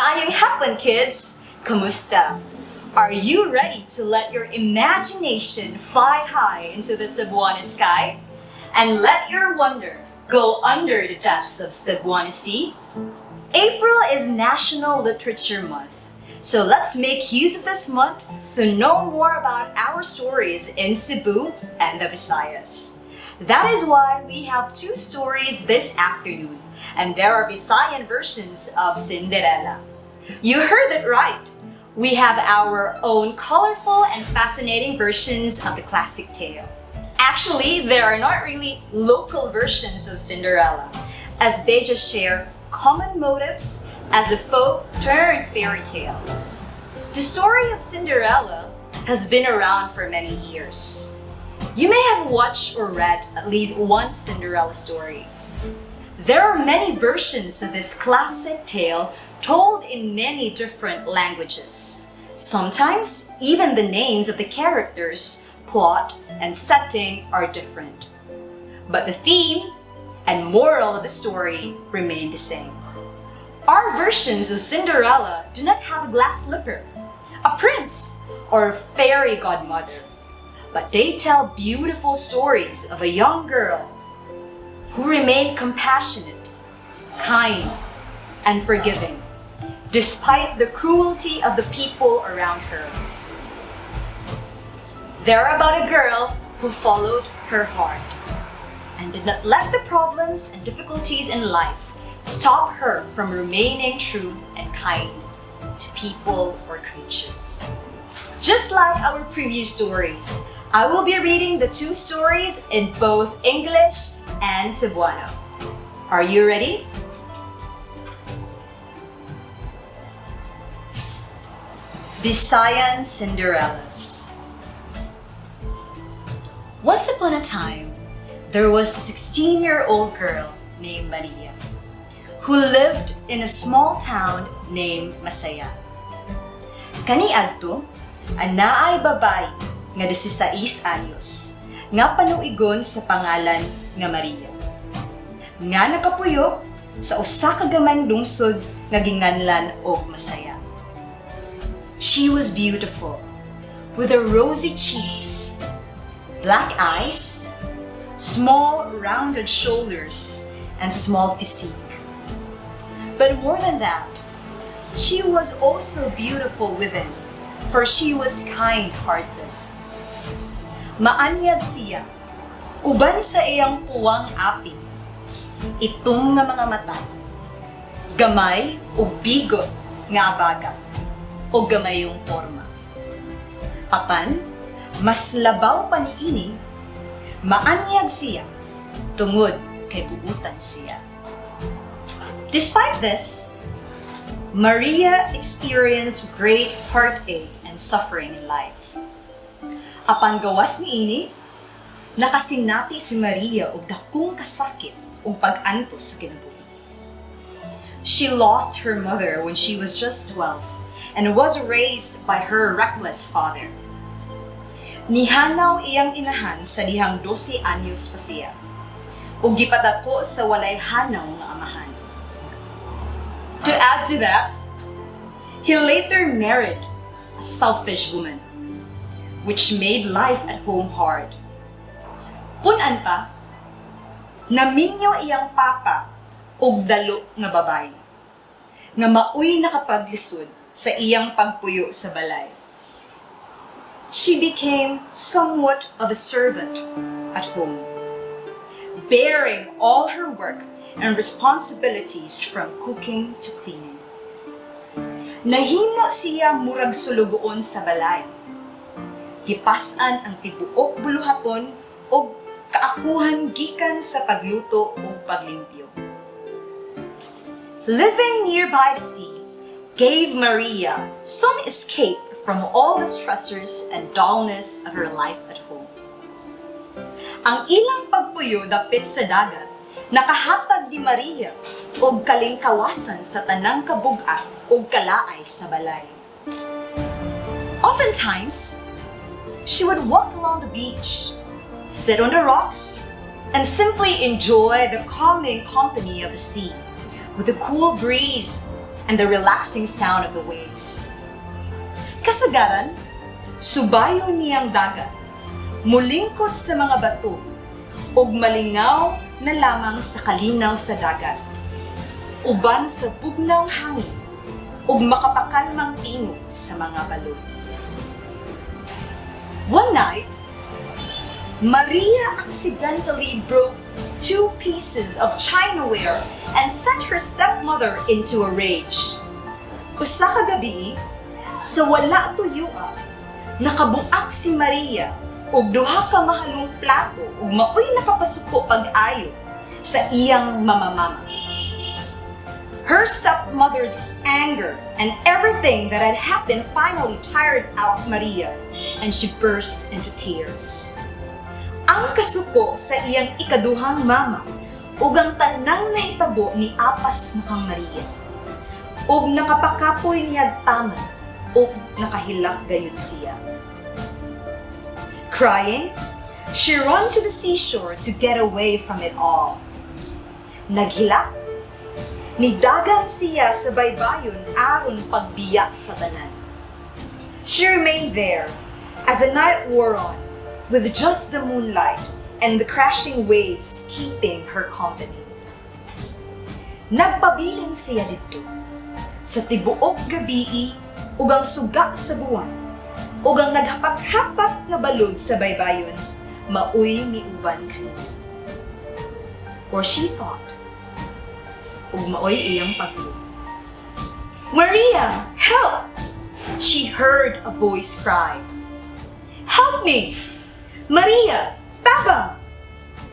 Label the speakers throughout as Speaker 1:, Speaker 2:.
Speaker 1: Maayong hapon, kids! Kamusta? Are you ready to let your imagination fly high into the Cebuano sky? And let your wonder go under the depths of Cebuano Sea? April is National Literature Month. So let's make use of this month to know more about our stories in Cebu and the Visayas. That is why we have two stories this afternoon, and there are Visayan versions of Cinderella. You heard it right. We have our own colorful and fascinating versions of the classic tale. Actually, there are not really local versions of Cinderella, as they just share common motives as a folk turned fairy tale. The story of Cinderella has been around for many years. You may have watched or read at least one Cinderella story. There are many versions of this classic tale told in many different languages. Sometimes, even the names of the characters, plot, and setting are different. But the theme and moral of the story remain the same. Our versions of Cinderella do not have a glass slipper, a prince, or a fairy godmother, but they tell beautiful stories of a young girl who remained compassionate, kind, and forgiving, despite the cruelty of the people around her. They're about a girl who followed her heart and did not let the problems and difficulties in life stop her from remaining true and kind to people or creatures. Just like our previous stories, I will be reading the two stories in both English and Cebuano. Are you ready? Visayan Cinderellas. Once upon a time, there was a 16-year-old girl named Maria who lived in a small town named Masaya. Kaniadto, anaay babayi nga 16 anyos nga panuigon sa pangalan nga Maria, nga nakapuyo sa usa ka gamayng lungsod nga ginganlan og Masaya. She was beautiful, with her rosy cheeks, black eyes, small rounded shoulders, and small physique. But more than that, she was also beautiful within, for she was kind-hearted. Maanyag siya, uban sa iyang puwang aping, itom nga mga mata, gamay ug bigot nga abaga, o gamayong porma. Apan, mas labaw pa niini, maanyag siya tungod kay buutan siya. Despite this, Maria experienced great heartache and suffering in life. Apan gawas niini, nakasinati si Maria og dakong kasakit ug pag-antos sa kinabuhi. She lost her mother when she was just 12 and was raised by her reckless father. Nihanaw iyang inahan sa dihang 12 anyos pa siya ug gipadako sa walay hanaw nga amahan. To add to that, he later married a selfish woman, which made life at home hard. Pun-an pa, naminyo iyang papa og dalo nga babayi, nga maoy nakapaglisod sa iyang pagpuyo sa balay. She became somewhat of a servant at home, bearing all her work and responsibilities from cooking to cleaning. Nahimo siya murag sulugoon sa balay. Gipas-an ang tibuok buluhaton og kaakuhan gikan sa pagluto ug paglimpyo. Living nearby the sea gave Maria some escape from all the stressors and dullness of her life at home. Ang ilang pagpuyo dapit sa dagat nakahatag ni Maria og kalingkawasan sa tanang kabug-at ug kalaay sa balay. Oftentimes, she would walk along the beach, sit on the rocks, and simply enjoy the calming company of the sea with the cool breeze and the relaxing sound of the waves. Kasagaran, subayon niyang dagat, mulingkot sa mga bato, ug malingaw na lamang sa kalinaw sa dagat. Uban sa bugnaw hangin, ug makapakalmang tingog sa mga balod. One night, Maria accidentally broke two pieces of chinaware and sent her stepmother into a rage. Usa ka gabi, sa wala tuyua, nakabuak si Maria og duha ka mahalong plato ug maoy nakapasuko pag-ayo sa iyang mamamama. Her stepmother's anger and everything that had happened finally tired out Maria, and she burst into tears. Ang kasuko sa iyang ikaduhang mama ug ang tanang nahitabo niapas na kang Maria. Ug nakapakapoy niyag taman ug nakahilak gayud siya. Crying, she ran to the seashore to get away from it all. Naghilak, nidagan siya sa baybayon aron pagbiya sa tanan. She remained there as the night wore on, with just the moonlight and the crashing waves keeping her company. Nagpabilin siya didto sa tibuok gabii ug ang suga sa buwan ug ang naghapak-hapak nga balod sa baybayon maoy miuban kaniya. Or she thought, ug maoy iyang pagluo. "Maria, help!" She heard a voice cry. "Help me! Maria, tabang!"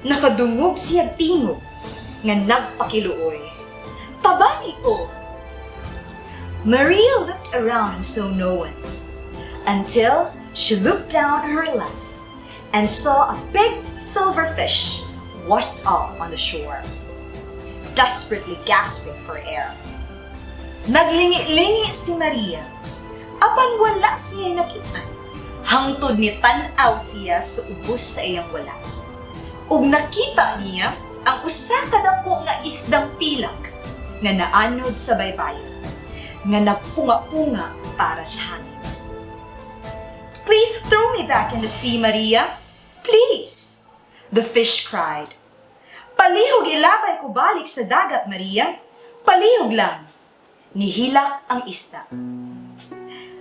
Speaker 1: Nakadungog siya tingog nga nagpakiluoy. "Tabangi ko!" Maria looked around and saw no one until she looked down her left and saw a big silver fish washed up on the shore, desperately gasping for air. Naglingi-lingi si Maria, apan wala siya nakita. Hangtod ni tan-aw siya sa ubos sa iyang wala. Ug nakita niya ang usa ka dako nga isdang pilak nga naanod sa baybayon, nga nagpunga-punga para sa hangin. "Please throw me back in the sea, Maria. Please," the fish cried. "Palihog ilabay ko balik sa dagat, Maria. Palihog lang." Nihilak ang isda.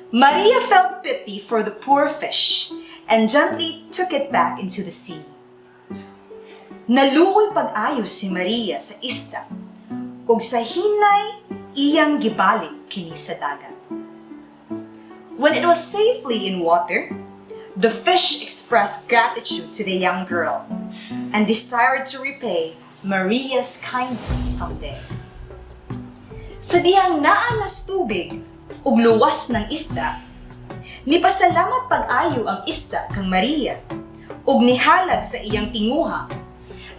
Speaker 1: Maria felt pity for the poor fish and gently took it back into the sea. Naluoy pag-ayo si Maria sa isda ug sa hinay iyang gibalik kini sa dagat. When it was safely in water, the fish expressed gratitude to the young girl and desired to repay Maria's kindness someday. Sa dihang naa nas tubig ug luwas ng isda, nipasalamat pag-ayo ang isda kang Maria ug nihalad sa iyang tinguha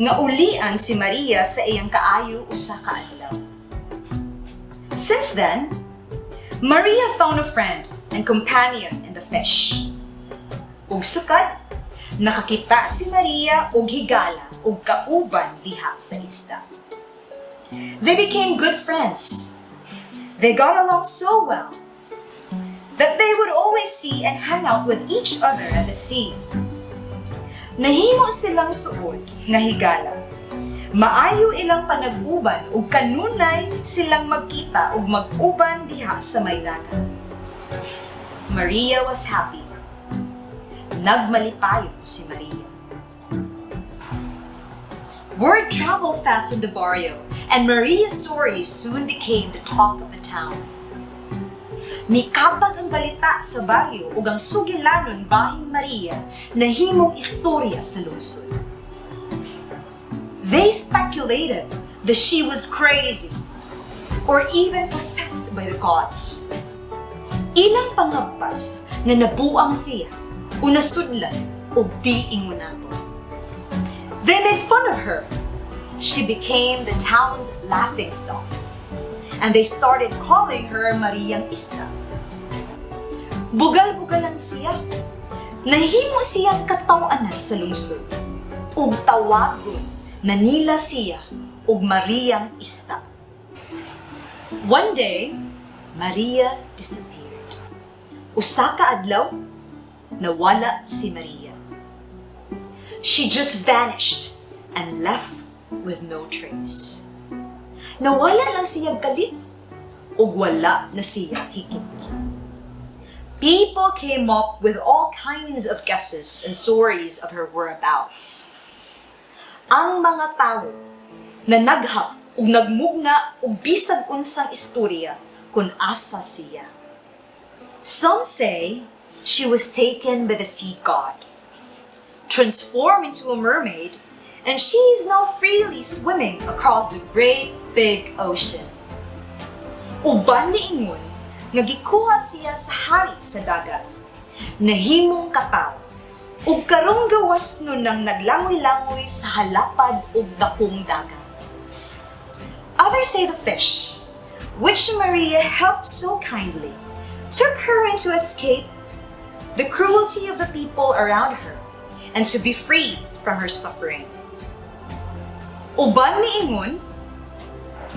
Speaker 1: nga ulian si Maria sa iyang kaayo usa ka adlaw. Since then, Maria found a friend and companion in the fish. Ug sukad, nakakita si Maria og higala ug kauban diha sa isda. They became good friends. They got along so well that they would always see and hang out with each other at the sea. Nahimo silang suod nga higala. Maayo ilang panag-uban ug kanunay silang magkita ug mag-uban diha sa may dagat. Maria was happy. Nagmalipayon si Maria. Word traveled fast in the barrio, and Maria's story soon became the talk of the town. Nikabag ang balita sa baryo ug ang sugilanon bahing Maria nahimong istorya sa lungsod. They speculated that she was crazy or even possessed by the gods. Ilang pangagpas nga nabuang siya o nasudlan og di ingunaton. They made fun of her. She became the town's laughingstock. And they started calling her Mariang Isda. Bugal-bugalan siya. Nahimo siyang kataw-anan sa lungsod. Ug tawagon na nila siya og Mariang Isda. One day, Maria disappeared. Usa ka adlaw, nawala si Maria. She just vanished and left with no trace. Nawala lang siya kalit ug wala na siya hikit. People came up with all kinds of guesses and stories of her whereabouts. Ang mga tawo nanaghap ug nagmugna og bisag unsang istorya kung asa siya. Some say she was taken by the sea god, transformed into a mermaid, and she is now freely swimming across the great big ocean. Uban niingon nga gikuha siya sa hari sa dagat, nahimong katawo, ug karong gawas nun nang naglangoy-langoy sa halapad ug dakong dagat. Others say the fish, which Maria helped so kindly, took her in to escape the cruelty of the people around her and to be free from her suffering. Uban miingon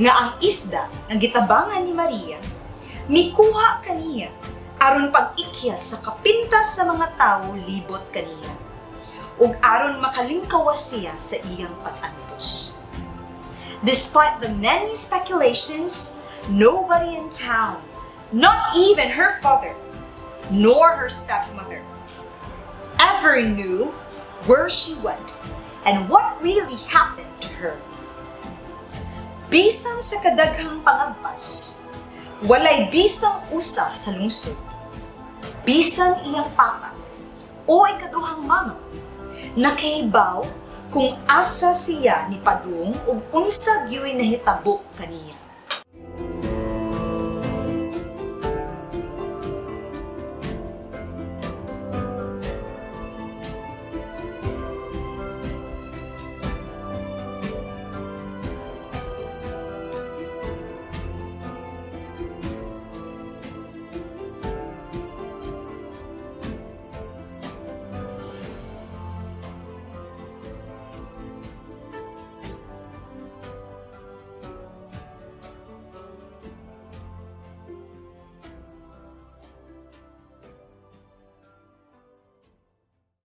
Speaker 1: nga ang isda nga gitabangan ni Maria mikuha kaniya aron pag-ikyas sa kapintas sa mga tawo libot kaniya ug aron makalingkawas siya sa iyang pag-antos. Despite the many speculations, nobody in town, not even her father, nor her stepmother, ever knew where she went and what really happened to her. Bisan sa kadaghang pangagpas, walay bisang usa sa lungsod, bisan iyang papa o ikaduhang mama, nakahibaw kung asa siya ni padung ug unsa gyuy nahitabo kaniya.